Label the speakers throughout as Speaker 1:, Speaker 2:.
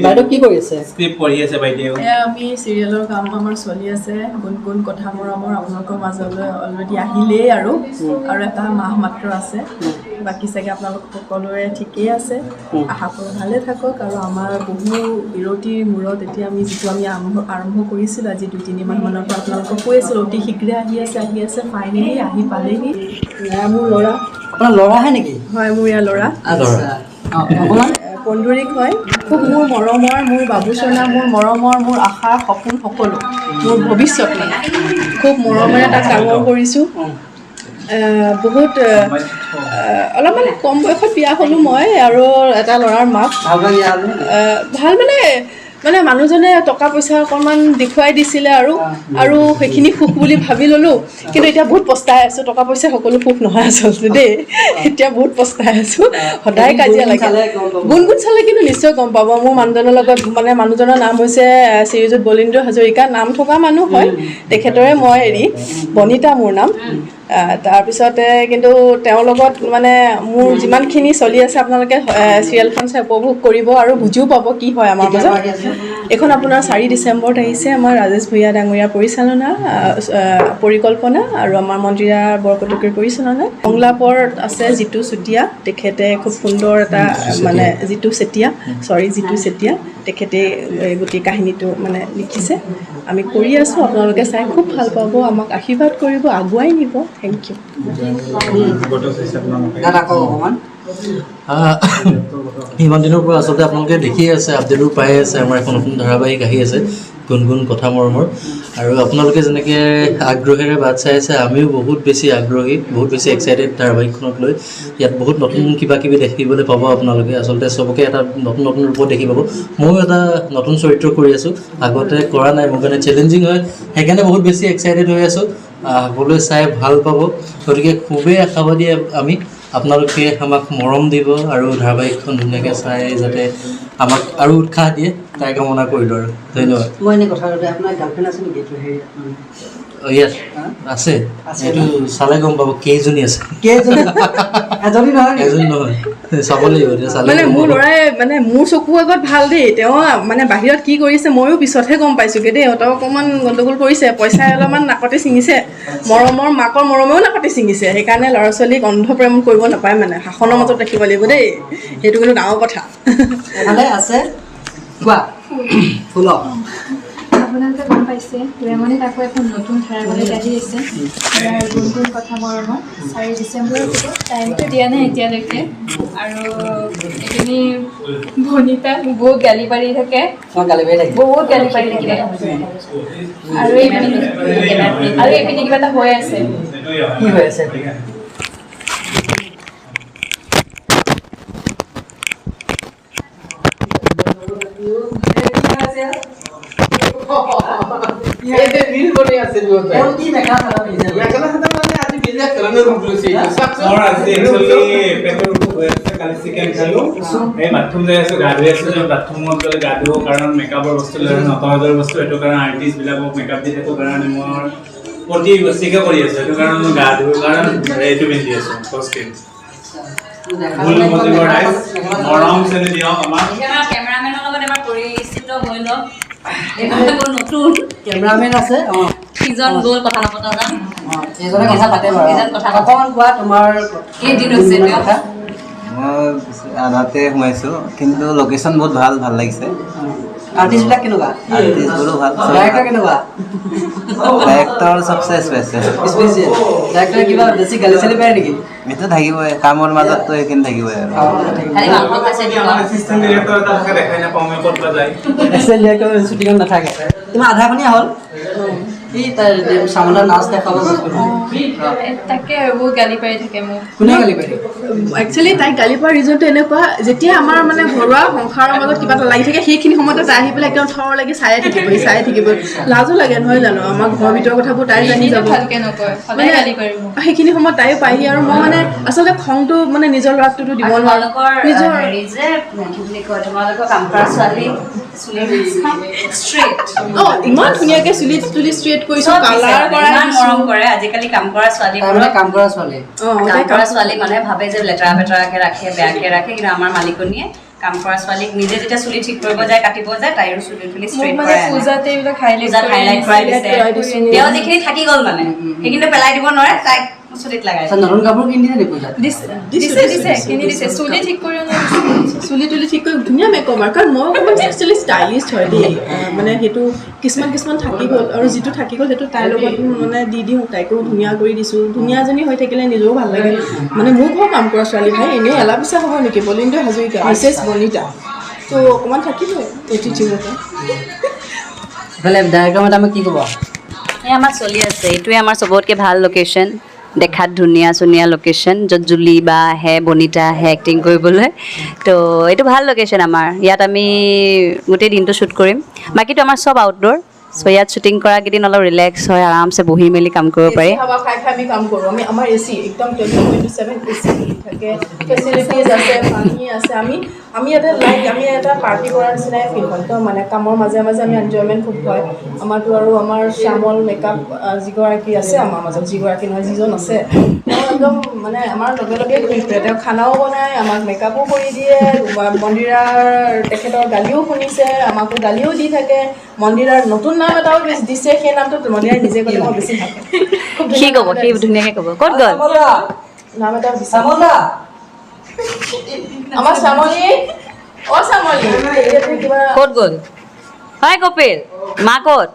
Speaker 1: বাইদেউ কি কৰি আছে?
Speaker 2: স্ক্ৰিপ্ট পঢ়ি আছে বাইদেউ।
Speaker 3: এয়া আমি চিৰিয়েলৰ কাম আমাৰ চলি আছে। গুণগুণ কথা মৰমৰ আপোনালোকৰ মাজলৈ অলৰেডি আহিলেই আৰু আৰু এটা মাহ মাত্ৰ আছে বাকী। চাগে আপোনালোক সকলোৰে ঠিকেই আছে, আশা কৰোঁ ভালে থাকক। আৰু আমাৰ বহু বিৰতিৰ মূৰত এতিয়া আমি যিটো আমি আৰম্ভ আৰম্ভ কৰিছিলোঁ, আজি 2-3 মাহমানৰ পৰা আপোনালোকক কৈ আছিলোঁ অতি শীঘ্ৰে আহি আছে, আহি আছে, ফাইনেলি আহি পালেহি। এয়া মোৰ ল'ৰা।
Speaker 1: আপোনাৰ ল'ৰাহে নেকি?
Speaker 3: হয়, মোৰ এয়া ল'ৰা।
Speaker 1: আচ্ছা, অঁ, অকণমান
Speaker 3: পণ্ডুৰিক হয়। খুব মোৰ মৰমৰ, মোৰ বাবুচনা, মোৰ মৰমৰ, মোৰ আশা, সপোন সকলো, মোৰ ভৱিষ্যত। মানে খুব মৰমেৰে তাক ডাঙৰ কৰিছোঁ। বহুত অলপমান কম বয়সত বিয়া হ'লোঁ মই আৰু এটা ল'ৰাৰ মাক।
Speaker 1: ভাল পাই বিয়া হ'ল নেকি?
Speaker 3: ভাল মানে মানে মানুহজনে টকা পইচা অকণমান দেখুৱাই দিছিলে আৰু আৰু সেইখিনি সুখ বুলি ভাবি ল'লোঁ। কিন্তু এতিয়া বহুত পস্তাই আছোঁ। টকা পইচা সকলো সুখ নহয় আচলতে দেই। এতিয়া বহুত পস্তাই আছোঁ, সদায় কাজিয়া লাগে।
Speaker 1: চালে গম পাব।
Speaker 3: গুণগুণ চালে কিন্তু নিশ্চয় গম পাব। মোৰ মানুহজনৰ লগত, মানে মানুহজনৰ নাম হৈছে শ্ৰীযুত বলীন্দ্ৰ হাজৰিকা, নাম থকা মানুহ হয়। তেখেতৰে মই হেৰি বনিতা মোৰ নাম। তাৰপিছতে কিন্তু তেওঁৰ লগত মানে মোৰ যিমানখিনি চলি আছে, আপোনালোকে চিৰিয়েলখন চাই উপভোগ কৰিব আৰু বুজিও পাব কি হয় আমাৰ
Speaker 1: কেতিয়াৰ
Speaker 3: মাজত।
Speaker 1: পৰা আহি আছে?
Speaker 3: এইখন আপোনাৰ 4 ডিচেম্বৰত আহিছে। আমাৰ ৰাজেশ ভূঞা ডাঙৰীয়াৰ পৰিচালনা, আহ, আহ, পৰিকল্পনা আৰু আমাৰ মন্দিৰা বৰকটকীৰ পৰিচালনা। সংলাপত আছে জিতু চুতীয়া, তেখেতে খুব সুন্দৰ এটা মানে জিতু চেতিয়া, চৰি, জিতু চেতিয়া, তেখেতে এই গোটেই কাহিনীটো মানে লিখিছে। আমি কৰি আছোঁ, আপোনালোকে চাই খুব ভাল পাব, আমাক আশীৰ্বাদ কৰিব, আগুৱাই নিব। Thank U.
Speaker 1: দাদা, কওক অকণমান।
Speaker 4: ইমান দিনৰ পৰা আচলতে আপোনালোকে দেখিয়ে আছে, আপডেটবোৰ পায়ে আছে। আমাৰ এখন নতুন ধাৰাবাহিক আহি আছে, গুণগুণ কথা মৰমৰ। আৰু আপোনালোকে যেনেকৈ আগ্ৰহেৰে বাট চাই আছে, আমিও বহুত বেছি আগ্ৰহী, বহুত বেছি এক্সাইটেড ধাৰাবাহিকখনক লৈ। ইয়াত বহুত নতুন কিবা কিবি দেখিবলৈ পাব আপোনালোকে। আচলতে চবকে এটা নতুন নতুন ৰূপত দেখি পাব। ময়ো এটা নতুন চৰিত্ৰ কৰি আছোঁ, আগতে কৰা নাই, মোৰ কাৰণে চেলেঞ্জিং হয়, সেইকাৰণে বহুত বেছি এক্সাইটেড হৈ আছোঁ। সকলোৱে চাই ভাল পাব, গতিকে খুবেই আশাবাদী আমি। আপোনালোকে আমাক মৰম দিব আৰু ধাৰাবাহিকখন ধুনীয়াকৈ চাই যাতে আমাক আৰু উৎসাহ দিয়ে, তাই কামনা কৰিলোঁ আৰু ধন্যবাদ।
Speaker 1: মই এনেই কথা সুধো, আপোনাৰ গাৰ্লফ্ৰেণ্ড আছে নেকি? এইটো হেৰি মানে
Speaker 4: ইয়াত
Speaker 1: হা?
Speaker 4: আছে।
Speaker 1: আছে।
Speaker 4: এইটো চালে গম পাব কেইজনী আছে।
Speaker 1: কেইজনী? এজনী নহয় নেকি?
Speaker 4: এজনী নহয়, চাব লাগিব এতিয়া চালে
Speaker 3: মানে
Speaker 4: গম
Speaker 3: মোৰ
Speaker 4: পাব।
Speaker 3: ল'ৰাই মানে মোৰ চকুৰ আগত ভাল দেই। তেওঁ মানে বাহিৰত কি কৰিছে ময়ো পিছতহে গম পাইছোঁগৈ দেই। তেওঁ অকণমান গণ্ডগোল কৰিছে, পইচাই অলপমান নাকতে ছিঙিছে, মৰমৰ মাকৰ মৰমেও নাকতে ছিঙিছে। সেইকাৰণে ল'ৰা ছোৱালীক অন্ধ প্ৰেম কৰিব নাপায়, মানে শাসনৰ মাজত ৰাখিব লাগিব দেই, সেইটো কিন্তু ডাঙৰ কথা।
Speaker 1: এফালে আছে, কোৱা ফুলক।
Speaker 5: আপোনালোকে গম পাইছে, ৰেঙনিত আকৌ এখন নতুন ধাৰাবাহিক আহি আছে, আমাৰ গুণগুণ কথা মৰমৰ। 4 ডিচেম্বৰত হ'ব, টাইমটো দিয়া নাই এতিয়ালৈকে। আৰু এইখিনি ভনিতা, মোক বহুত গালি পাৰি থাকে।
Speaker 1: তোমাক গালি পাৰি থাকে?
Speaker 5: বহুত গালি পাৰি থাকে। আৰু এইপিনে কিবা এটা হৈ আছে।
Speaker 1: কি হৈ আছে?
Speaker 6: এই যে ৰিল বনাই আছে দুয়োটাই।
Speaker 1: তেওঁ কি মেখেলা চাদৰ পিন্ধিছে?
Speaker 6: মেখেলা চাদৰ মানে আজি বেলেগ ধৰণৰ ৰূপ লৈছে এইটো। চাওকচোন।
Speaker 2: মোৰ আজি একচুৱেলি পেটৰ অসুখ হৈ আছে। কালি চিকেন খালো। এই বাথৰুম যাই আছো, গা ধুই আছো। বাথৰুমত গ'লে গা ধুব, কাৰণ মেকআপৰ বস্তু লৈ নটৰাজৰ বস্তু, সেইটো কাৰণে আৰ্টিষ্ট বিলাকক মেকআপ দি থাকো কাৰণে মোৰ অতি বেছিকে কৰি আছো। সেইটো কাৰণে মই গা ধুব কাৰণ এইটো পিন্ধি আছো কষ্টিউম। ভুল নুবুজিব ৰাইজ, মৰম চেনেহ দিয়ক আমাক।
Speaker 7: আমাৰ কেমেৰামেনৰ লগত এবাৰ পৰিচিত হৈ লওক। এইখন আকৌ নতুন।
Speaker 1: কেমেৰামেন আছে, অঁ।
Speaker 7: সিজন গ'ল, কথা নপতা যাম।
Speaker 1: অঁ, এইজনে কথা পাতে বাৰু।
Speaker 7: এইজন কথা পাতে।
Speaker 1: অকণমান কোৱা তোমাৰ
Speaker 7: কেইদিন হৈছে তেওঁ?
Speaker 1: কথা।
Speaker 8: মই আধাতে সোমাইছোঁ, কিন্তু লোকেশ্যন বহুত ভাল ভাল লাগিছে।
Speaker 1: আৰ্টিষ্টবিলাক কেনেকুৱা?
Speaker 8: আৰ্টিষ্টবোৰো ভাল।
Speaker 1: ডাইৰেক্টৰ কেনেকুৱা?
Speaker 8: ডাইৰেক্টৰ চবচে স্পেচিয়েল।
Speaker 1: স্পেচিয়েল। ডাইৰেক্টৰে কিবা বেছি গালি চালি পাৰে নেকি?
Speaker 8: সেইটো থাকিবই, কামৰ মাজততো সেইখিনি থাকিবই আৰু।
Speaker 7: খালি মাংস খাইছে দিব।
Speaker 2: আমাৰ এছিষ্টেণ্ট ডিৰেক্টৰ এটা থাকে, দেখাই নাপাওঁ মই ক'ত বা যায়।
Speaker 1: এছিষ্টেণ্ট ডিৰেক্টৰ শ্বুটিঙত নাথাকে। তোমাৰ আধাখনীয়া হ'ল কি? তাই চামুণ্ডা নাচ দেখাব।
Speaker 5: তাকে আৰু বহুত গালি পাৰি থাকে মোক।
Speaker 1: কোনে গালি পাৰে?
Speaker 3: একচুৱেলি তাইক গালি পৰা ৰিজনটো এনেকুৱা, যেতিয়া আমাৰ মানে ঘৰুৱা সংসাৰৰ মাজত কিবা এটা লাগি থাকে, সেইখিনি সময়তে তাই আহি পেলাই একদম থৰ লাগি চায়ে থাকিব, চায়ে থাকিব। লাজো লাগে নহয় জানো? আমাৰ ঘৰৰ ভিতৰৰ কথাবোৰ তাই জানি যাব।
Speaker 5: ভালকে নকয়, সদায় গালি পাৰে মোক।
Speaker 3: সেইখিনি সময়ত তাইও পায়হি আৰু মই মানে আচলতে খংটো মানে নিজৰ ল'ৰাকটোতো দিব
Speaker 7: আৰু
Speaker 3: নোৱাৰো।
Speaker 7: তোমালোকৰ
Speaker 3: নিজৰ
Speaker 7: হেৰি যে কি বুলি কয়, তোমালোকৰ কাম কৰা ছোৱালী চুলি ষ্ট্ৰেইট।
Speaker 3: অঁ, ইমান ধুনীয়াকে চুলি তুলি ষ্ট্ৰেইট কৰিছো, কালাৰ কৰাই
Speaker 7: ইমান
Speaker 3: দিছো।
Speaker 7: মৰম কৰে আজিকালি কাম কৰা
Speaker 1: তাই মানে
Speaker 7: ছোৱালীবোৰক।
Speaker 1: কাম কৰা ছোৱালী।
Speaker 3: অঁ,
Speaker 7: কাম
Speaker 3: তাই
Speaker 7: কৰা ছোৱালী মানুহে ভাবে যে লেতেৰা পেতেৰাকে ৰাখে, বেয়াকে ৰাখে, কিন্তু আমাৰ মালিকনীয়ে কাম কৰা ছোৱালীক নিজে যেতিয়া চুলি ঠিক কৰিব যায়, কাটিব যায়, তাইৰো চুলি তুলি
Speaker 3: মোক
Speaker 7: ষ্ট্ৰেইট
Speaker 3: মানে
Speaker 7: কৰাই আনে।
Speaker 5: পূজাতে এইবিলাক হাইলাইট
Speaker 7: পূজাত হাইলাইট কৰাই দিছে।
Speaker 3: কৰাই দিছোঁ।
Speaker 7: তেওঁ যিখিনি থাকি গ'ল মানে সেইখিনি পেলাই দিব নোৱাৰে, তাইক চুলিত লগাই
Speaker 1: আচ্ছা, নতুন কাপোৰ কিনি দিছে নেকি পূজাত?
Speaker 3: দিছে।
Speaker 5: দিছে
Speaker 3: দিছে,
Speaker 5: দিছে, কিনি দিছে, চুলি ঠিক কৰি অনা দিছে।
Speaker 3: চুলি তুলি ঠিক কৰি ধুনীয়া মেকঅভাৰ, কাৰণ মই অকণমান একচুৱেলি ষ্টাইলিষ্ট হয় দেই। মানে সেইটো কিছুমান কিছুমান থাকি গ'ল আৰু যিটো থাকি গ'ল সেইটো তাইৰ লগত মানে দি দিওঁ, তাইকো ধুনীয়া কৰি দিছোঁ। ধুনীয়াজনী হৈ থাকিলে নিজেও ভাল লাগে। মানে মোৰ ঘৰ কাম কৰা ছোৱালী ভাই, এনেই এলা পিছা হ'ব নেকি? বলিন্দ্ৰ হাজৰিকা, মিছেছ বনিতা, ত' অকণমান থাকিবই এটিটিউড এটা।
Speaker 1: ইফালে ডাইৰেক্টৰ মেডামে কি ক'ব?
Speaker 7: এই আমাৰ চলি আছে, এইটোৱে আমাৰ চবতকৈ ভাল লোকেশ্যন, দেখাত ধুনীয়া চুনীয়া লোকেশ্যন, য'ত জুলি বা আহে, বনিতা আহে এক্টিং কৰিবলৈ। তো এইটো ভাল লোকেশ্যন আমাৰ। ইয়াত আমি গোটেই দিনটো শ্বুট কৰিম। বাকীটো আমাৰ চব আউটড'ৰ। চ' ইয়াত শ্বুটিং কৰা কেইদিন অলপ ৰিলেক্স হয়, আৰামছে বহি মেলি কাম কৰিব পাৰি।
Speaker 3: এচি হাৱা খাই খাই আমি কাম কৰোঁ। আমি আমাৰ এচি একদম 24x7 AC থাকে, ফেচিলিটিজ আছে, পানী আছে। আমি আমি ইয়াতে লাইক আমি এটা পাৰ্টি কৰাৰ নিচিনাই ফিল হয়। তো মানে কামৰ মাজে মাজে আমি এনজয়মেণ্ট খুব হয় আমাৰতো। আৰু আমাৰ শ্যামল মেকআপ যিগৰাকী আছে আমাৰ মাজত, যিগৰাকী নহয়, যিজন আছে, তেওঁ একদম মানে আমাৰ লগে লগে ঘূৰি ফুৰে। তেওঁ খানাও বনায়, আমাক মেকআপো কৰি দিয়ে। মন্দিৰাৰ তেখেতৰ গালিও শুনিছে, আমাকো গালিও দি থাকে। মন্দিৰাৰ নতুন নাম এটাও দিছে, সেই নামটো মন্দিৰাই নিজে ক'লে মই বেছি ভাল পাওঁ। খুব
Speaker 7: সি
Speaker 3: ধুনীয়া
Speaker 7: ক'ব,
Speaker 3: নাম এটা
Speaker 7: সি
Speaker 3: দিছে।
Speaker 7: ধুনীয়াকৈ ক'ব। ক'ত গ'ল?
Speaker 1: শ্যামল দা।
Speaker 3: নাম এটাও দিছে।
Speaker 1: শ্যামল দা।
Speaker 3: আমাৰ শ্যামলী, অ শ্যামলী, ইয়াতে কিবা
Speaker 7: ক'ত গ'ল? হয় কপিল, মা ক'ত?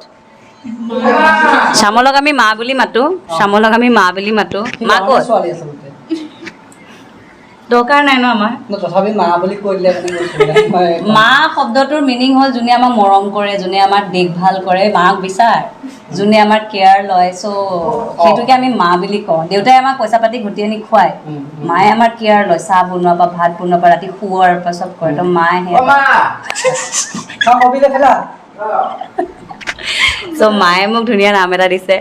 Speaker 7: শ্যামলক আমি মা বুলি মাতো, শ্যামলক আমি মা বুলি মাতো। মা ক'ত?
Speaker 1: ছোৱালী আচলতে।
Speaker 7: দৰকাৰ নাই ন আমাৰ।
Speaker 1: ন, তথাপি মা বুলি কৈ দিলে মানে কৈছোঁ। হয়।
Speaker 7: মা শব্দটোৰ মিনিং হ'ল যোনে আমাক মৰম কৰে, যোনে আমাক দেখভাল কৰে, মাক বিচাৰ, যোনে আমাৰ কেয়াৰ লয়। চ' সেইটোকে আমি মা বুলি কওঁ। দেউতাই আমাক পইচা পাতি ঘটি আনি খুৱায়, মায়ে আমাৰ কেয়াৰ লয়, চাহ বনোৱাৰ পৰা, ভাত বনোৱাৰ পৰা, ৰাতি শুৱাৰ পৰা চব কৰে। তো মায়ে
Speaker 6: অ মা।
Speaker 1: অ, কপিলে খেলা।
Speaker 7: চ' মায়ে মোক ধুনীয়া নাম এটা দিছে,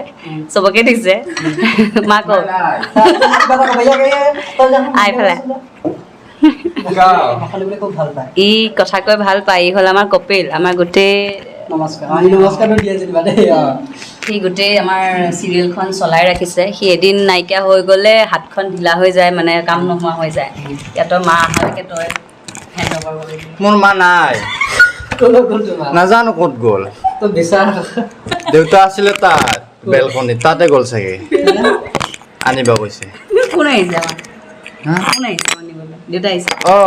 Speaker 7: চবকে দিছে। মা কওক।
Speaker 1: কিবা এটা ক'ব ইয়াক, তই যা।
Speaker 7: আই ফালে।
Speaker 1: ভাষা দিবলৈ খুব ভাল পায়।
Speaker 7: ই কথা কৈ ভাল পায়। ই হ'ল আমাৰ কপিল, আমাৰ গোটেই
Speaker 1: নমস্কাৰ, অ, নমস্কাৰটো দিয়ে যেনিবা দেই, অ।
Speaker 7: সি গোটেই আমাৰ চিৰিয়েলখন চলাই ৰাখিছে। সি এদিন নাইকিয়া হৈ গ'লে হাতখন ঢিলা হৈ যায়, মানে কাম নোহোৱা হৈ যায়। ইয়াত মা অহালৈকে তই হেণ্ড অভাৰ কৰিব।
Speaker 8: মোৰ মা নাই।
Speaker 1: ক'লৈ গ'ল তোমাৰ?
Speaker 8: নাজানো ক'ত গ'ল।
Speaker 1: তই বিচাৰ।
Speaker 8: দেউতা আছিলে তাত বেলকনিত, তাতে গ'ল চাগে, আনিব গৈছে।
Speaker 7: কোন আহিছে আমাৰ?
Speaker 8: হা?
Speaker 7: কোন আহিছে আমাৰ নিবলৈ? দেউতা আহিছে?
Speaker 8: অ।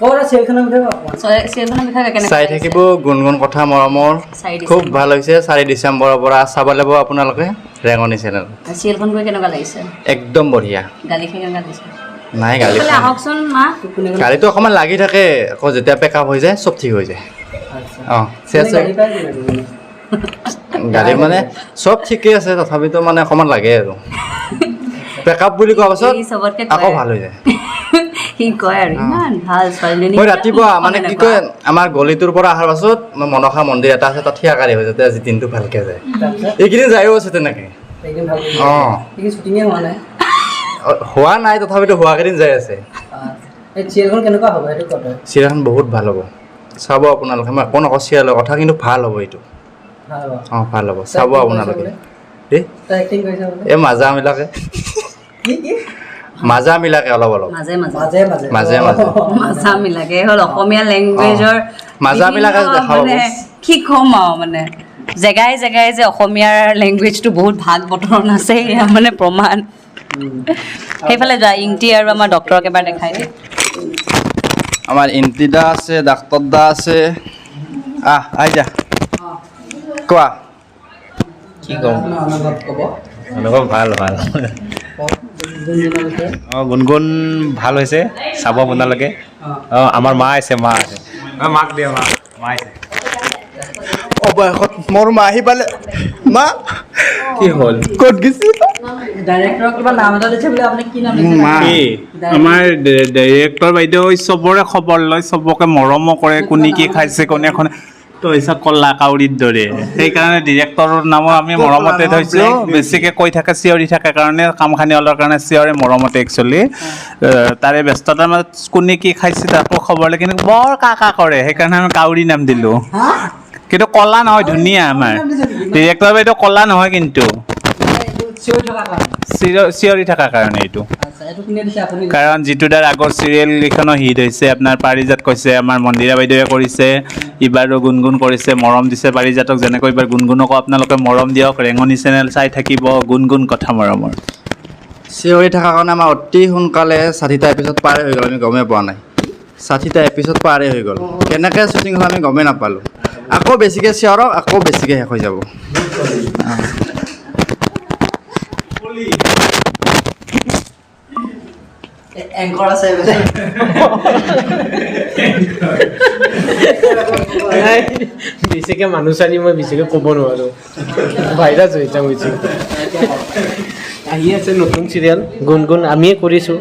Speaker 1: ক'ত চিৰিয়েলখনৰ বিষয়ে কওক অকণমান।
Speaker 7: চিৰিয়েলখনৰ বিষয়ে কেনেকুৱা
Speaker 8: চাই
Speaker 7: লাগিছে?
Speaker 8: থাকিব গুণগুণ কথা মৰমৰ।
Speaker 7: 4
Speaker 8: খুব
Speaker 7: ডিচেম্বৰ।
Speaker 8: ভাল হৈছে। 4 ডিচেম্বৰৰ পৰা চাব লাগিব আপোনালোকে ৰেঙনি চেনেল।
Speaker 7: চিৰিয়েলখন গৈ কেনেকুৱা লাগিছে?
Speaker 8: একদম বঢ়িয়া।
Speaker 7: গালি খাই কেনেকুৱা লাগিছে?
Speaker 8: নাই গালি
Speaker 7: এইফালে
Speaker 8: খোৱা নাই।
Speaker 7: আহকচোন মা।
Speaker 1: কোনে কোনে?
Speaker 8: গালিটো অকণমান লাগি থাকে, আকৌ যেতিয়া পেকআপ হৈ যায় চব ঠিক হৈ যায়।
Speaker 1: আচ্ছা।
Speaker 8: অঁ,
Speaker 1: কোনে
Speaker 8: আছে।
Speaker 1: গালি পায়, কোনে কোনে?
Speaker 8: গালি মানে চব ঠিকেই আছে, তথাপিতো মানে অকণমান লাগে আৰু পেকআপ বুলি কোৱাৰ পাছত
Speaker 7: ই চবতকে
Speaker 8: আকৌ
Speaker 7: কয়।
Speaker 8: ভাল হৈ যায়।
Speaker 7: সি কয় আৰু ইমান ভাল ছোৱালীজনী।
Speaker 8: মই ৰাতিপুৱা
Speaker 7: মুখখন
Speaker 8: মানে কি
Speaker 7: এনেকুৱা।
Speaker 8: কয়, আমাৰ গলিটোৰ পৰা অহাৰ পাছত মই মনসা মন্দিৰ এটা আছে, তাত থিয়াকাৰী হৈ যাতে আজি দিনটো ভালকে যায়।
Speaker 1: তাৰপিছত?
Speaker 8: এইকেইদিন যায়ো আছে তেনেকে।
Speaker 1: একদিন ভাল কৰি।
Speaker 8: অঁ।
Speaker 1: এইকেইদিন শ্বুটিঙে হোৱা নাই।
Speaker 8: অ, হোৱা নাই, তথাপিতো হোৱা কেইদিন যাই আছে।
Speaker 1: এই চিৰিয়েলখন কেনেকুৱা হ'ব সেইটো কয় তই।
Speaker 8: চিৰিয়েলখন বহুত ভাল হ'ব, চাব আপোনালোকে। মই একো নকওঁ চিৰিয়েলৰ কথা, কিন্তু ভাল হ'ব এইটো।
Speaker 1: ভাল হ'ব?
Speaker 8: অঁ, ভাল হ'ব, চাব
Speaker 1: acting কৰিছে
Speaker 8: আপোনালোকে।
Speaker 1: বোলে?
Speaker 8: এই
Speaker 1: তই এক্টিং কৰিছ বোলে?
Speaker 8: এই মাজা মিলাকে।
Speaker 1: কি কি?
Speaker 8: মাজা মিলাকে অলপ অলপ।
Speaker 7: মাজে মাজে।
Speaker 1: মাজে মাজে।
Speaker 8: মাজে মাজে।
Speaker 7: মাজা মিলাকে হ'ল অসমীয়া লেংগুৱেজৰ
Speaker 8: মাজা মিলাকে
Speaker 7: বিভিন্ন
Speaker 8: দেখা পাব।
Speaker 7: মানে কি ক'ম আৰু, মানে জেগাই জেগাই যে অসমীয়াৰ লেংগুৱেজটো বহুত ভাগ বতৰণ আছে, সেয়া মানে প্ৰমাণ। সেইফালে যোৱা, ইংটি আৰু আমাৰ ডক্টৰক এবাৰ দেখাই দিয়ে।
Speaker 8: আমাৰ ইণ্টি দা আছে, ডাক্তৰ দা আছে। আহ, আহি যা, কোৱা।
Speaker 9: কি ক'ম?
Speaker 1: আপোনাৰ অনুভৱ ক'ব।
Speaker 9: অনুভৱ ভাল ভাল।
Speaker 1: কওক গুণগুণৰ বিষয়ে।
Speaker 9: অঁ, গুণগুণ ভাল হৈছে, চাব আপোনালোকে।
Speaker 1: অঁ।
Speaker 9: অঁ, আমাৰ মা আছে, মা আছে। অঁ, মাক দিয়া, মা মা আহিছে।
Speaker 8: অৱশেষত মোৰ মা আহি পালে। মা!
Speaker 2: কি হ'ল?
Speaker 8: ক'ত গৈছিল?
Speaker 1: ডাইৰেক্টৰক কিবা নাম এটা দিছে বোলে, আপুনি কি নাম দিছে?
Speaker 8: মা।
Speaker 2: কি আমাৰ ডাইৰেক্টৰ বাইদেউ চবৰে খবৰ লয়, চবকে মৰমো কৰে, কোনে কি খাইছে, কোনে কোনে তো হৈছে কলা কাউৰীৰ দৰে। সেইকাৰণে ডিৰেক্টৰৰ নামো আমি মৰমতে থৈছোঁ। বেছিকে কৈ থাকে, চিঞৰি থাকে কাৰণে, কামখানি ওলোৱাৰ কাৰণে চিঞৰে মৰমতে। একচুৱেলি তাৰে ব্যস্ততাৰ মাজত কোনে কি খাইছে তাকো খবৰ লয়, কিন্তু বৰ কা কা কৰে, সেইকাৰণে আমি কাউৰী নাম দিলোঁ। কিন্তু কলা নহয়, ধুনীয়া আমাৰ ডিৰেক্টৰ বাইদেউ, কলা নহয় কিন্তু।
Speaker 1: মানে এইটো চিঞৰি থকাৰ কাৰণে।
Speaker 2: চিঞৰি থকাৰ কাৰণে এইটো।
Speaker 1: আচ্ছা, এইটো কোনে দিছে? আপুনি?
Speaker 2: কাৰণ জিতুদাৰ আগৰ চিৰিয়েল কেইখনো হিট হৈছে। আপোনাৰ পাৰিজাত কৈছে, আমাৰ মন্দিৰা বাইদেৱে কৰিছে, এইবাৰো গুণগুণ কৰিছে, মৰম দিছে পাৰিজাতক যেনেকৈ, এইবাৰ গুণগুণকো আপোনালোকে মৰম দিয়ক। ৰেঙনি চেনেল চাই থাকিব, গুণগুণ কথা মৰমৰ।
Speaker 8: চিঞৰি থকাৰ কাৰণে আমাৰ অতি সোনকালে 60টা এপিছড পাৰে হৈ গ'ল, আমি গমেই পোৱা নাই। 60টা এপিছড পাৰে হৈ গ'ল, কেনেকৈ শ্বুটিং হ'ল আমি গমেই নাপালোঁ। আকৌ বেছিকৈ চিঞৰক, আকৌ বেছিকৈ শেষ হৈ যাব।
Speaker 1: এংকৰ আছে বোলে।
Speaker 6: বেছিকৈ মানুহ চানি মই বেছিকৈ ক'ব নোৱাৰোঁ, ভাইৰাছ হৈ যাম বেছি। আহি আছে নতুন চিৰিয়েল গুণগুণ, আমিয়ে কৰিছোঁ,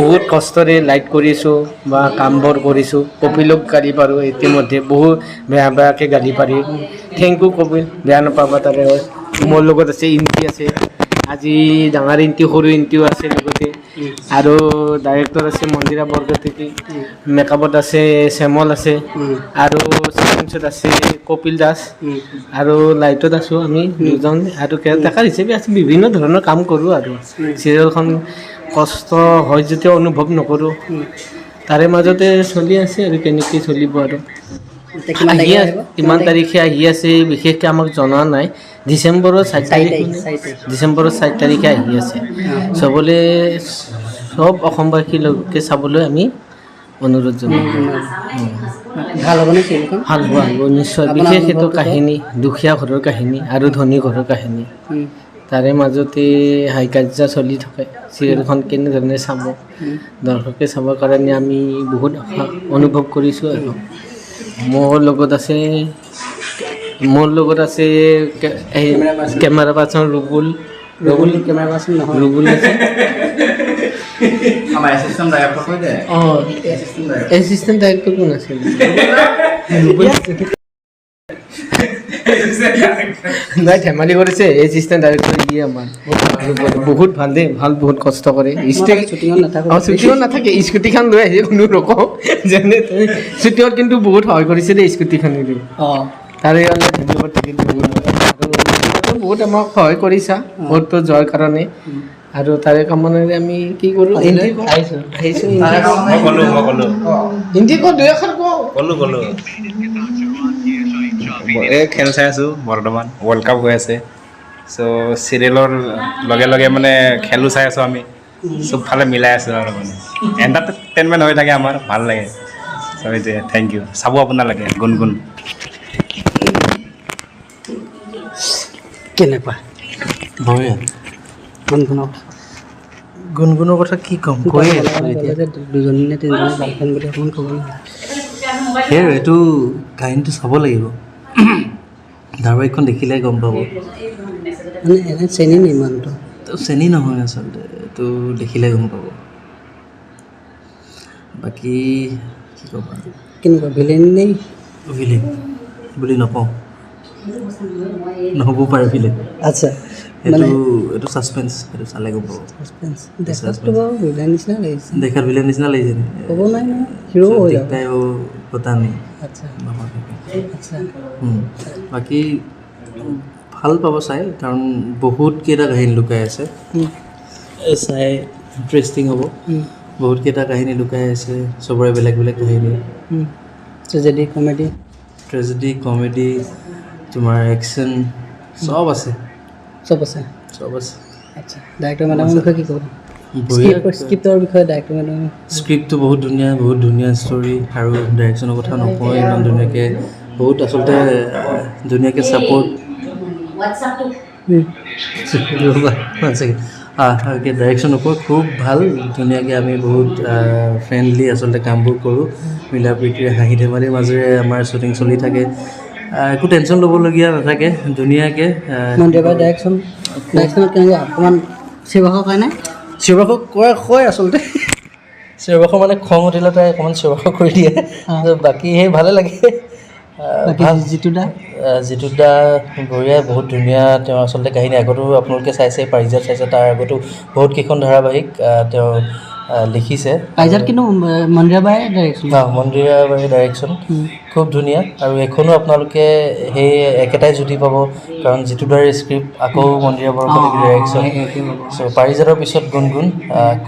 Speaker 6: বহুত কষ্টৰে লাইট কৰিছোঁ বা কামবোৰ কৰিছোঁ। কপিলক গালি পাৰোঁ ইতিমধ্যে, বহুত বেয়া বেয়াকৈ গালি পাৰি। Thank U Kapil, বেয়া নাপাবা। তাৰে মোৰ লগত আছে ইণ্টি আছে, আজি ডাঙৰ ইণ্টি সৰু ইণ্টিও আছে লগতে, আৰু ডাইৰেক্টৰ আছে মন্দিৰা বৰকটকী, মেকআপত আছে শ্যামল আছে, আৰু চিকুৱেঞ্চত আছে কপিল দাস, আৰু লাইটত আছোঁ আমি দুজন, আৰু কেয়াৰটেকাৰ হিচাপে আছোঁ। বিভিন্ন ধৰণৰ কাম কৰোঁ আৰু চিৰিয়েলখন কষ্ট হয় যদিও অনুভৱ নকৰোঁ, তাৰে মাজতে চলি আছে আৰু কেনেকৈ চলিব আৰু।
Speaker 1: কিমান
Speaker 6: আহি
Speaker 1: তাৰিখে
Speaker 6: আছে,
Speaker 1: আহিব?
Speaker 6: কিমান তাৰিখে আহি আছে বিশেষকৈ আমাক জনা নাই। ডিচেম্বৰৰ 4
Speaker 1: চাৰি
Speaker 6: তাৰিখ,
Speaker 1: তাৰিখ, 4 তাৰিখ।
Speaker 6: ডিচেম্বৰৰ 4 তাৰিখে আহি আছে। চবলে চব অসমবাসীৰ লোকে চাবলৈ আমি অনুৰোধ জনাওঁ।
Speaker 1: ভাল হ'বনে চিৰিয়েলখন?
Speaker 6: ভাল হ'ব, আহিব নিশ্চয়।
Speaker 1: আপোনাৰ
Speaker 6: বিশেষ এইটো
Speaker 1: অনুভৱটো কওক।
Speaker 6: কাহিনী, দুখীয়া ঘৰৰ কাহিনী আৰু ধনী ঘৰৰ কাহিনী, তাৰে মাজতে হাই কাজিয়া চলি থাকে। চিৰিয়েলখন কেনেধৰণে চাব দৰ্শকে, চাবৰ কাৰণে আমি বহুত আশা অনুভৱ কৰিছোঁ। আৰু মোৰ লগত আছে, মোৰ লগত আছে এই camera person Rubul,
Speaker 1: Rubul camera person নহয়,
Speaker 6: ৰুবুল আছে।
Speaker 8: আমাৰ এছিষ্টেণ্ট ডাইৰেক্টৰ কৈ দে।
Speaker 6: অঁ, এছিষ্টেণ্ট ডাইৰেক্টৰ কোন আছিল? ৰুবুল নাই, ধেমালি কৰিছে। এছিষ্টেণ্ট ডাইৰেক্টৰ ই আমাৰ বহুত ভাল দেই, ভাল, বহুত কষ্ট কৰে।
Speaker 1: শ্বুটিঙত নাথাকোঁ।
Speaker 6: অঁ, শ্বুটিঙত নাথাকে, স্কুটিখন লৈ আহি কোনো নকওঁ যেনে তেনে শ্বুটিঙত, কিন্তু বহুত সহায় কৰিছে দেই স্কুটিখনেদি।
Speaker 1: অঁ,
Speaker 6: তাৰে কাৰণে ধন্যবাদ থাকিল বহুত, আৰু বহুত আমাক সহায় কৰিছা বহুত যোৱাৰ কাৰণে, আৰু তাৰে কামনাৰে আমি কি কৰোঁ, হিন্দী কওঁ।
Speaker 1: আহিছোঁ।
Speaker 6: আহিছোঁ।
Speaker 9: মই ক'লো, মই ক'লো।
Speaker 6: হিন্দী কওঁ, দুই এষাৰ কওঁ।
Speaker 9: ক'লো, ক'লো। এই খেল চাই আছোঁ বৰ্তমান, ৱৰ্ল্ড কাপ হৈ আছে। চ' চিৰিয়েলৰ লগে লগে মানে খেলো চাই আছোঁ আমি, চবফালে মিলাই আছোঁ আৰু মানে এণ্টাৰটেইনমেণ্ট হৈ থাকে আমাৰ, ভাল লাগে। চ' সেইটোৱে, thank U. চাব আপোনালোকে গুণগুণ।
Speaker 1: কেনেকুৱা
Speaker 4: বঢ়িয়া।
Speaker 1: গুণগুণক?
Speaker 4: গুণগুণৰ কথা কি ক'ম, কৈয়ে আছোঁ এতিয়া।
Speaker 1: দুজনী নে তিনিজনী গাৰ্লফ্ৰেণ্ড বুলি অকণমান ক'ব নেকি?
Speaker 4: সেই এইটো কাহিনীটো চাব লাগিব, ধাৰাবাহিকখন দেখিলে গম পাব।
Speaker 1: মানে এনে চেনি নি মানুহটো?
Speaker 4: তো চেনি নহয় আচলতে, এইটো দেখিলে গম পাব। বাকী কি ক'ম আৰু।
Speaker 1: কেনেকুৱা, ভিলেইন নে?
Speaker 4: ভিলেইন বুলি নকওঁ, নহ'বও পাৰে ভিলেইন।
Speaker 1: আচ্ছা,
Speaker 4: সেইটো
Speaker 1: মানে
Speaker 4: এইটো ছাছপেঞ্চ, সেইটো চালে গম পাব।
Speaker 1: ছাছপেঞ্চ। দেখাততো বাৰু ভিলেইন নিচিনা লাগিছে।
Speaker 4: দেখাত ভিলেইন নিচিনা লাগিছে নি?
Speaker 1: ক'ব নাই নহয়, হিৰ' হৈ যাব।
Speaker 4: দিগদাৰ পতা নাই।
Speaker 1: আচ্ছা।
Speaker 4: নহয়।
Speaker 1: আচ্ছা।
Speaker 4: বাকী ভাল পাব চাই, কাৰণ বহুত কেইটা কাহিনী লুকাই আছে, চাই ইণ্টাৰেষ্টিং হ'ব। বহুত কেইটা কাহিনী লুকাই আছে, চবৰে বেলেগ বেলেগ কাহিনী।
Speaker 1: Tragedy, comedy?
Speaker 4: ট্ৰেজেডি, কমেডি, তোমাৰ একশ্যন, চব আছে।
Speaker 1: চব আছে।
Speaker 4: চব আছে।
Speaker 1: আচ্ছা, ডাইৰেক্টৰ মেডামৰ বিষয়ে কি ক'ব?
Speaker 4: বঢ়িয়া।
Speaker 1: স্ক্ৰিপ্টৰ বিষয়ে, ডাইৰেক্টৰ মেডামৰ?
Speaker 4: স্ক্ৰিপ্টটো বহুত ধুনীয়া, বহুত ধুনীয়া ষ্টৰী, আৰু ডাইৰেকশ্যনৰ কথা নকওঁ, ইমান ধুনীয়াকৈ, বহুত আচলতে ধুনীয়াকৈ ছাপৰ্ট। ডাইৰেকশ্যন ওপৰত খুব ভাল, ধুনীয়াকৈ আমি বহুত ফ্ৰেণ্ডলি আচলতে কামবোৰ কৰোঁ, মিলা প্ৰীতিৰে হাঁহি ধেমালিৰ মাজেৰে আমাৰ শ্বুটিং চলি থাকে। একো টেনশ্যন ল'বলগীয়া নাথাকে, ধুনীয়াকৈ।
Speaker 1: মন্দিৰবাই ডাইৰেকশ্যন, ডাইৰেকশ্যনত কেনেকুৱা? অকণমান চিঞৰ কাৰণে
Speaker 4: চিঞৰ বাখৰ কৰে, কয় আচলতে চিঞৰ বাখৰ, মানে খং উঠিলে তাই অকণমান চিঞৰ বাখৰ কৰি দিয়ে, বাকী সেই ভালে লাগে।
Speaker 1: বাকী জিতু দা?
Speaker 4: জিতু দা বঢ়িয়া, বহুত ধুনীয়া। তেওঁ আচলতে কাহিনী আগতো আপোনালোকে চাইছে, পাৰিজাত চাইছে, তাৰ আগতো বহুত কেইখন ধাৰাবাহিক তেওঁ লিখিছে।
Speaker 1: পাৰিজাত কিন্তু মন্দিৰাবাই ডাইৰেকশ্যন।
Speaker 4: মন্দিৰাবাই ডাইৰেকশ্যন, খুব ধুনীয়া। আৰু এইখনো আপোনালোকে সেই একেটাই জুতি পাব, কাৰণ যিটো দাৰ স্ক্ৰিপ্ট আকৌ মন্দিৰা বৰকটকীৰ ডাইৰেকশ্যন। চ' পাৰিজাতৰ পিছত গুণগুণ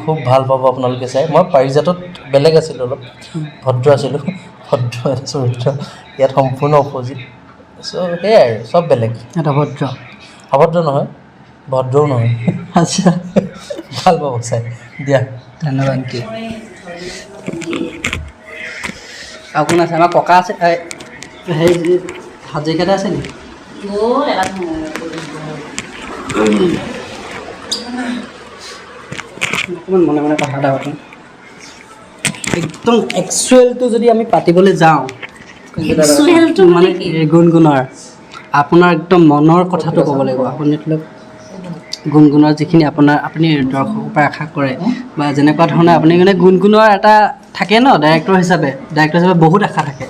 Speaker 4: খুব ভাল পাব আপোনালোকে চাই। মই পাৰিজাতত বেলেগ আছিলোঁ, অলপ ভদ্ৰ আছিলোঁ, ভদ্ৰ এটা চৰিত্ৰ, ইয়াত সম্পূৰ্ণ অপজিট। চ' সেয়াই আৰু চব বেলেগ।
Speaker 1: এটা ভদ্ৰ,
Speaker 4: অভদ্ৰ নহয়, ভদ্ৰও নহয়।
Speaker 1: আচ্ছা,
Speaker 4: ভাল পাব চাই দিয়া।
Speaker 1: ধন্যবাদ। আৰু কোন আছে? আমাৰ ককা আছে, হেৰি হাজৰিকাদা আছে নেকি? অকণমান মনে মনে কথা এটা পাতোঁ। একদম একচুৱেলটো যদি আমি পাতিবলৈ যাওঁ, মানে গুণগুণৰ আপোনাৰ একদম মনৰ কথাটো ক'ব লাগিব। আপুনি ধৰি লওক গুণগুণৰ যিখিনি আপোনাৰ আপুনি দৰ্শকৰ পৰা আশা কৰে বা যেনেকুৱা ধৰণে আপুনি মানে গুণগুণৰ এটা থাকে ন, ডাইৰেক্টৰ হিচাপে বহুত আশা থাকে,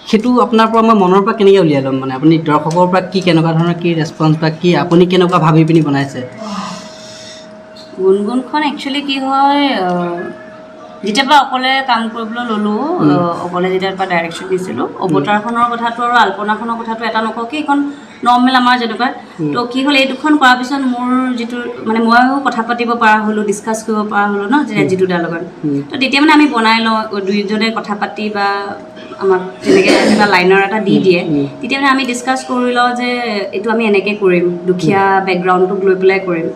Speaker 1: সেইটো আপোনাৰ পৰা মই মনৰ পৰা কেনেকৈ উলিয়াই ল'ম? মানে আপুনি দৰ্শকৰ পৰা কি কেনেকুৱা ধৰণৰ কি ৰেচপঞ্চ বা কি আপুনি কেনেকুৱা ভাবি পিনি বনাইছে
Speaker 7: গুণগুণখন? একচুৱেলি কি হয়, যেতিয়াৰ পৰা অকলে কাম কৰিবলৈ ল'লোঁ, অকলে যেতিয়াৰ পৰা ডাইৰেকশ্যন দিছিলোঁ, অৱতাৰখনৰ কথাটো আৰু আল্পনাখনৰ কথাটো এটা নকওঁ কি এইখন নৰ্মেল আমাৰ যেনেকুৱা। তো কি হ'ল, এই দুখন কৰাৰ পিছত মোৰ যিটো মানে ময়ো কথা পাতিব পৰা হ'লোঁ, ডিছকাছ কৰিব পৰা হ'লোঁ ন যিটো দাৰ লগত। তো তেতিয়া মানে আমি বনাই লওঁ দুয়োজনে কথা পাতি বা আমাক যেনেকৈ এটা লাইনাৰ এটা দি দিয়ে, তেতিয়া মানে আমি ডিছকাছ কৰি লওঁ যে এইটো আমি এনেকৈ কৰিম, দুখীয়া বেকগ্ৰাউণ্ডটোক লৈ পেলাই কৰিম।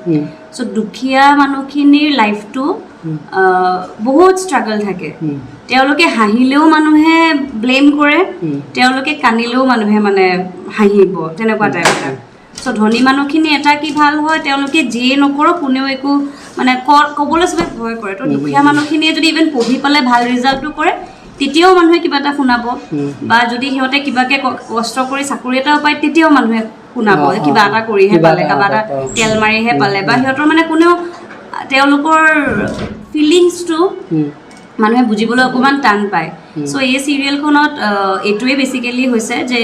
Speaker 7: চ' দুখীয়া মানুহখিনিৰ লাইফটো বহুত ষ্ট্ৰাগল থাকে। তেওঁলোকে হাঁহিলেও মানুহে ব্লেম কৰে, তেওঁলোকে কান্দিলেও মানুহে মানে হাঁহিব, তেনেকুৱা টাইপ এটা। চ' ধনী মানুহখিনি এটা কি ভাল হয়, তেওঁলোকে যিয়ে নকৰক কোনেও একো মানে ক'বলৈ চবে ভয় কৰে। তো দুখীয়া মানুহখিনিয়ে যদি ইভেন পঢ়ি পেলাই ভাল ৰিজাল্টটো কৰে, তেতিয়াও মানুহে কিবা এটা শুনাব, বা যদি সিহঁতে কিবাকে কষ্ট কৰি চাকৰি এটাও পায়, তেতিয়াও মানুহে শুনাব কিবা এটা কৰিহে পালে, কিবা এটা তেল মাৰিহে পালে, বা সিহঁতৰ মানে কোনেও তেওঁলোকৰ ফিলিংছটো মানুহে বুজিবলৈ অকণমান টান পায়। চ' এই চিৰিয়েলখনত এইটোৱে বেচিকেলি হৈছে যে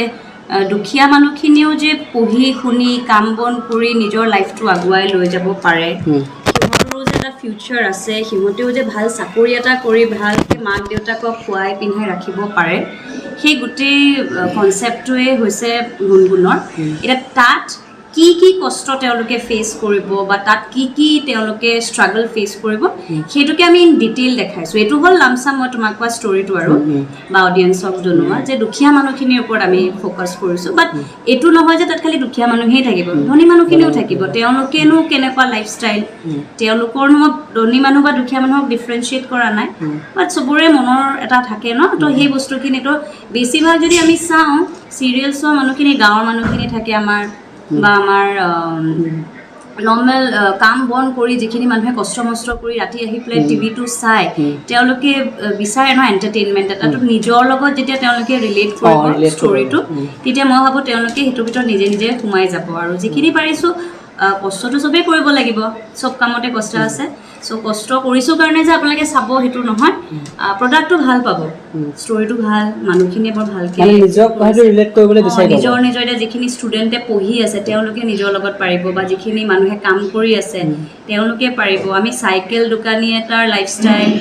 Speaker 7: দুখীয়া মানুহখিনিও যে পঢ়ি শুনি কাম বন কৰি নিজৰ লাইফটো আগুৱাই লৈ যাব পাৰে, সিহঁতৰো যে এটা ফিউচাৰ আছে, সিহঁতেও যে ভাল চাকৰি এটা কৰি ভালকৈ মাক দেউতাকক খুৱাই পিন্ধাই ৰাখিব পাৰে, সেই গোটেই কনচেপ্টটোৱে হৈছে গুণগুণৰ। এতিয়া তাত কি কি কষ্ট তেওঁলোকে ফেচ কৰিব বা তাত কি কি তেওঁলোকে ষ্ট্ৰাগল ফেচ কৰিব, সেইটোকে আমি ইন ডিটেইল দেখাইছোঁ। এইটো হ'ল লামচাম মই তোমাক কোৱা ষ্টৰিটো আৰু বা অডিয়েঞ্চক জনোৱা যে দুখীয়া মানুহখিনিৰ ওপৰত আমি ফ'কাছ কৰিছোঁ। বাট এইটো নহয় যে তাত খালি দুখীয়া মানুহেই থাকিব, ধনী মানুহখিনিও থাকিব। তেওঁলোকেনো কেনেকুৱা লাইফষ্টাইল, তেওঁলোকৰনো মই ধনী মানুহ বা দুখীয়া মানুহক ডিফাৰেঞ্চিয়েট কৰা নাই, বাট চবৰে মনৰ এটা থাকে ন। তো সেই বস্তুখিনিতো বেছিভাগ যদি আমি চাওঁ, চিৰিয়েল চোৱা মানুহখিনি গাঁৱৰ মানুহখিনি থাকে আমাৰ, বা আমাৰ নৰ্মেল কাম বন কৰি যিখিনি মানুহে কষ্ট মষ্ট কৰি ৰাতি আহি পেলাই টিভিটো চাই, তেওঁলোকে বিচাৰে ন এণ্টাৰটেইনমেণ্ট এটা। তো নিজৰ লগত যেতিয়া তেওঁলোকে ৰিলেট কৰিব ষ্টৰিটো, তেতিয়া মই ভাবোঁ তেওঁলোকে সেইটোৰ ভিতৰত নিজে নিজে সোমাই যাব। আৰু যিখিনি পাৰিছোঁ, কষ্টটো চবেই কৰিব লাগিব, চব কামতে কষ্ট আছে। চ' কষ্ট কৰিছোঁ কাৰণে যে আপোনালোকে চাব সেইটো নহয়, প্ৰডাক্টটো ভাল পাব, ষ্টৰিটো ভাল, মানুহখিনিয়ে বৰ ভালকৈ নিজৰ নিজৰ এতিয়া যিখিনি ষ্টুডেণ্টে পঢ়ি আছে তেওঁলোকে নিজৰ লগত পাৰিব, বা যিখিনি মানুহে কাম কৰি আছে তেওঁলোকে পাৰিব। আমি চাইকেল দোকানী এটাৰ লাইফষ্টাইল,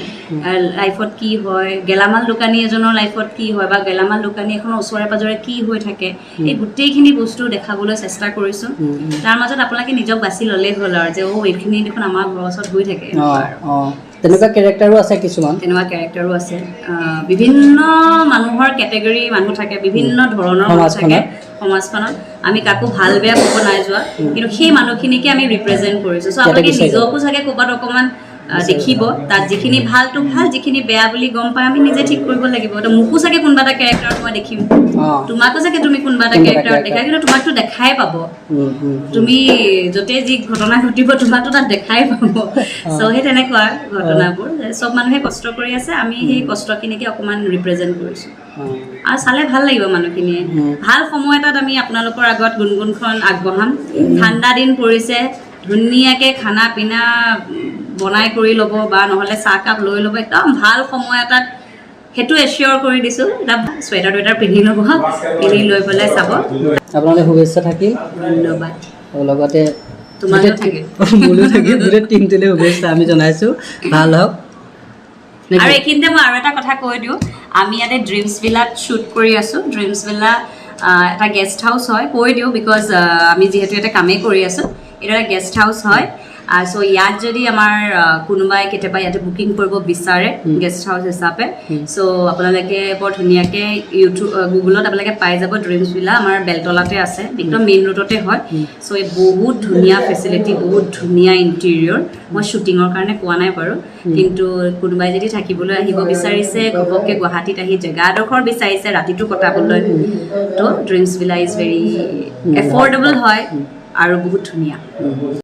Speaker 7: লাইফত কি হয়, গেলামাল দোকানী এজনৰ লাইফত কি হয়, বা গেলামাল দোকানী এখনৰ ওচৰে পাজৰে কি হৈ থাকে, এই গোটেইখিনি বস্তু দেখাবলৈ চেষ্টা কৰিছোঁ। তাৰ মাজত আপোনালোকে নিজক বাছি ল'লেই হ'ল আৰু যে অ' এইখিনি দেখোন আমাৰ ঘৰৰ ওচৰত হৈ থাকে।
Speaker 1: তেনেকুৱা কেৰেক্টাৰো আছে কিছুমান,
Speaker 7: তেনেকুৱা কেৰেক্টাৰো আছে। বিভিন্ন মানুহৰ কেটেগৰী মানুহ থাকে, বিভিন্ন ধৰণৰ মানুহ থাকে সমাজখনত। আমি কাকো ভাল বেয়া ক'ব নাই যোৱা, কিন্তু সেই মানুহখিনিকে আমি ৰিপ্ৰেজেণ্ট কৰিছোঁ। চ' আপোনালোকে নিজকো চাগে ক'ৰবাত অকণমান দেখিব, তাত যিখিনি ভালটো ভাল, যিখিনি বেয়া বুলি গম পাই আমি নিজে ঠিক কৰিব লাগিব। তো মোকো চাগে কোনোবা এটা কেৰেক্টাৰত মই দেখিম, তোমাকো চাগে তুমি কোনোবা এটা কেৰেক্টাৰত দেখা, কিন্তু তোমাকতো দেখাই পাব। তুমি য'তে যি ঘটনা ঘটিব তোমাকতো তাত দেখাই পাব। চ' সেই তেনেকুৱা ঘটনাবোৰ, চব মানুহে কষ্ট কৰি আছে, আমি সেই কষ্টখিনিকে অকণমান ৰিপ্ৰেজেণ্ট কৰিছোঁ। আৰু চালে ভাল লাগিব মানুহখিনিয়ে। ভাল সময় এটাত আমি আপোনালোকৰ আগত গুণগুণখন আগবঢ়াম। ঠাণ্ডা দিন পৰিছে, ধুনীয়াকৈ খানা পিনা বনাই কৰি ল'ব, বা নহ'লে চাহকাপ লৈ ল'ব, একদম ভাল সময় এটাত সেইটো এচিয়ৰ কৰি দিছোঁ। এটা চুৱেটাৰ টুৱেটাৰ পিন্ধি ল'ব, পিন্ধি লৈ পেলাই চাব।
Speaker 1: আপোনালৈ শুভেচ্ছা থাকিল,
Speaker 7: ধন্যবাদ।
Speaker 1: লগতে
Speaker 7: তোমালৈও থাকিল,
Speaker 1: মোলৈও থাকিল, গোটেই টিমটোলৈ শুভেচ্ছা আমি জনাইছোঁ। ভাল হওক।
Speaker 7: আৰু এইখিনিতে মই আৰু এটা কথা কৈ দিওঁ, আমি ইয়াতে ড্ৰিমছ ভিলাত শ্বুট কৰি আছোঁ। ড্ৰিমছ ভিলা এটা গেষ্ট হাউচ হয়, কৈ দিওঁ because আমি যিহেতু ইয়াতে কামেই কৰি আছোঁ। এইটো এটা গেষ্ট হাউচ হয়। চ' ইয়াত যদি আমাৰ কোনোবাই কেতিয়াবা ইয়াতে বুকিং কৰিব বিচাৰে গেষ্ট হাউচ হিচাপে, চ' আপোনালোকে বৰ ধুনীয়াকৈ ইউটিউব, গুগলত আপোনালোকে পাই যাব। ড্ৰিমছ ভিলা আমাৰ বেলতলাতে আছে, একদম মেইন ৰোডতে হয়। চ' এই বহুত ধুনীয়া ফেচিলিটি, বহুত ধুনীয়া ইণ্টেৰিয়ৰ। মই শ্বুটিঙৰ কাৰণে কোৱা নাই বাৰু, কিন্তু কোনোবাই যদি থাকিবলৈ আহিব বিচাৰিছে, ঘপককৈ গুৱাহাটীত আহি জেগা এডোখৰ বিচাৰিছে ৰাতিটো কটাবলৈ, তো Dreams Villa is very affordable হয় আৰু বহুত ধুনীয়া।